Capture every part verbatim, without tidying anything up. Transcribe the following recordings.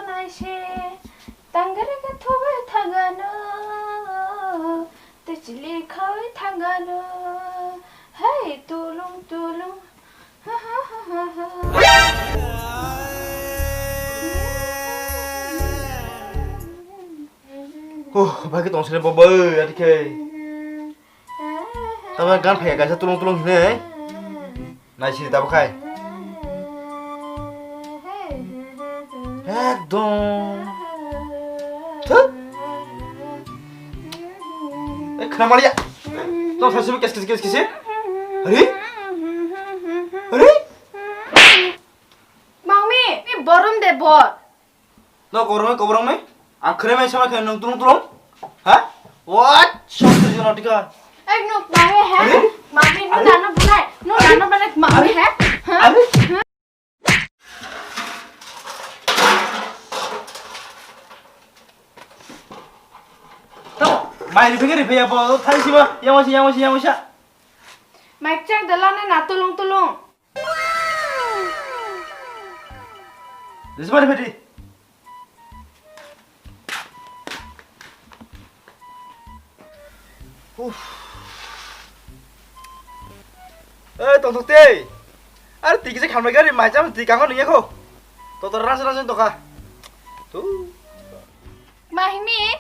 Naise, tanggari ke thobai thangano, te chili khawi thangano, hey tulung tulung, ha ha ha ha ha. Oh, bagi tong sini bobo, adi ke. Tama gan phai kaisa tulung tulung hine. Naisidi tabuk khai. Ekdom. Thuk. Eh, khna maliya. Tong saisi kes kes kes kes. Hari? Hari? Mami, mi borom de bor. No, koborong, koborong mai. Ang khremai sama khe nung tulung tulung. Ha? What? Sok sri jono tika. Ek nuk mami he? Are? Mami nu Are? Nano bulai. Nu Are? Nano bulai mami Are? He? Ha? Are? Tamo, mai riphe riphe ya bo, thai siba, yang wasi, yang wasi, yang wasi. Mai chang dalane na tulung tulung. Jismani pheti. Uff. Eh, tongthok tei. Are twi kisa khamlai gari mai chama twi kango nungya kho. Toto rasa rasa tokha. Tu. Mahimi,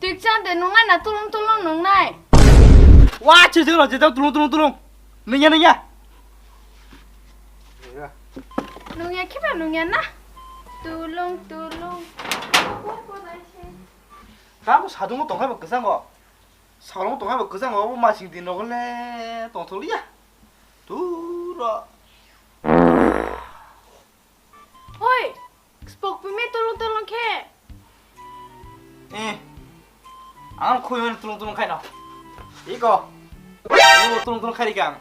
twikchang de nungnai na tulung tulung nungnai. Wa, chwng chwng rw, jeta tulung tulung tulung. Nungya, nungya. Nungya khiba nungya na. Tulung tulung. Tamo sadungo tongkhai bo kwchango. Salongo tongkhai bo kwchango, obo masing din rogo le tongthokliya. Turo. Hoi, spok pimi tulung tulung khe. Eh, ang khoi mani tulung tulung khaino. Iko, ang tulung tulung khairi kang.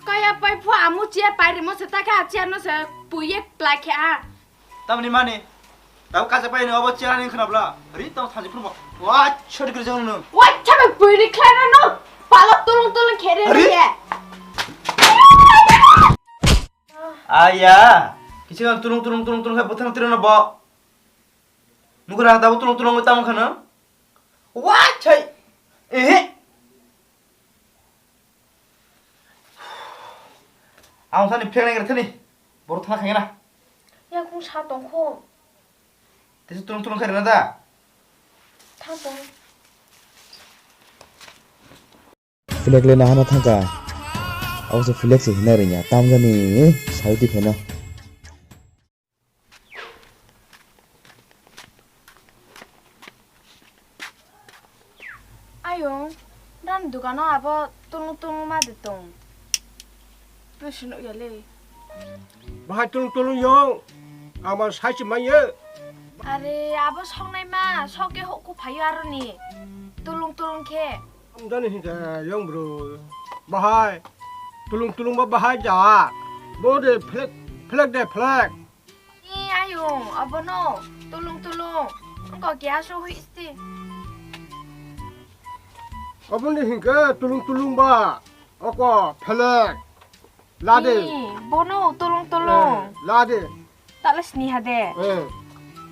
Kaya pai phu amu chia pai rimo se ta kha chia no se puye plai khe a. Tamni mani, tabo kacha pai no obo chia ni khna bla. Ri tong thanji phuru bo. Wa, chhod gri jong no. Wa, chabe pui ri khlai na no. Palo tulung tulung khere Ari? Ri ye. Aya, kiching tulung tulung tulung tulung khe bwthang tiro no bo. Nugra tabo tulung tulung tamo khana. Wa chai. Ehe. Ang thani phek nai thani. Boro thang khaina. Ya kung sa tong kho. Tisi tulung tulung khaina da. Thang tong. Flag le nahana thangka. Abo se flag se hina rinya. Tamjani saudi phena. Ayung, dan dukano abo tulung tulung ma de tong. Nasi nuk ya le. Bahai tulung tulung yong. Ama sai si mai ye. Are, abo songnai ma, soke hokku phayo aroni. Tulung tulung khe. Amdani hingka yong bro. Bahai. Tulung tulung ba bahai ja. Bo de flag, flag de flag. Ni ayung, abono tulung tulung. Engko kya so hui sti. Aboni hingke tulung tulung ba. Oko flag. Lade. Ni, bono tulung tulung. Eh, lade. Tala sini hade. Eh.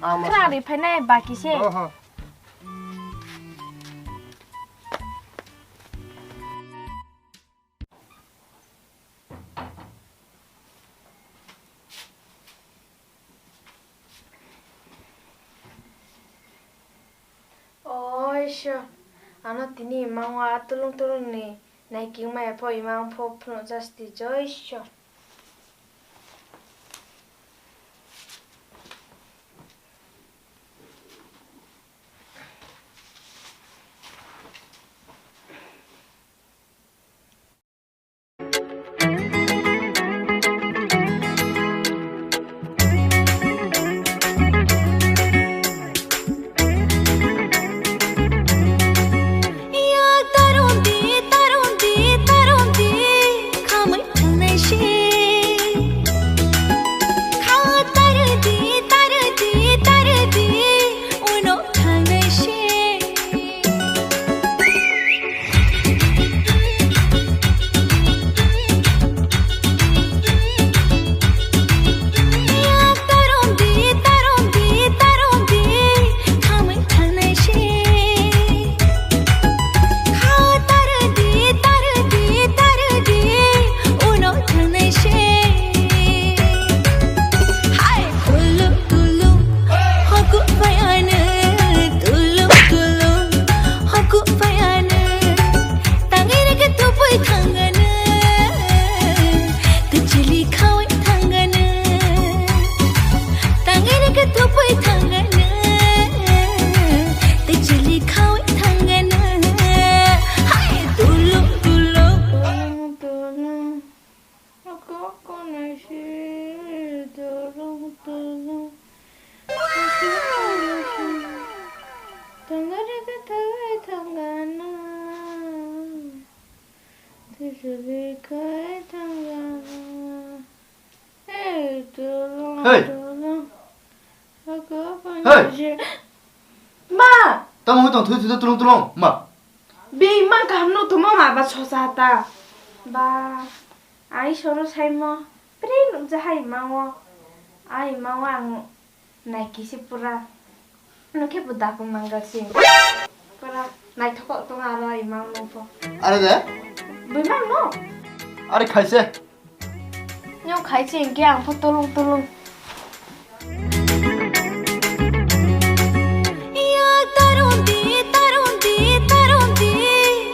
Ama. Khna ri phainai baki se. Oho. O Ishwar, ano tini imang wa tulung tulung ni naiking maya pho imang pho phunuk jasti, Jai Ishwar. Bwrwi khe thangjago. Hey, tulung, hey, tulung. Hey! Ma! Tamo hoi tong thui thui tulung tulung, ma? Bini ma kaham no tongma ma ba sosa ta. Ba, ai soro saimo. Pri nukja hai ma o. Ai ma o ang naikisi pura. Nukhe bo dakung nanggal si. Pura naithok tong aro ai ma o nungpho. Are de? Bui ma no? Are khaise. Nyo khaise hingke ang pho tulung tulung.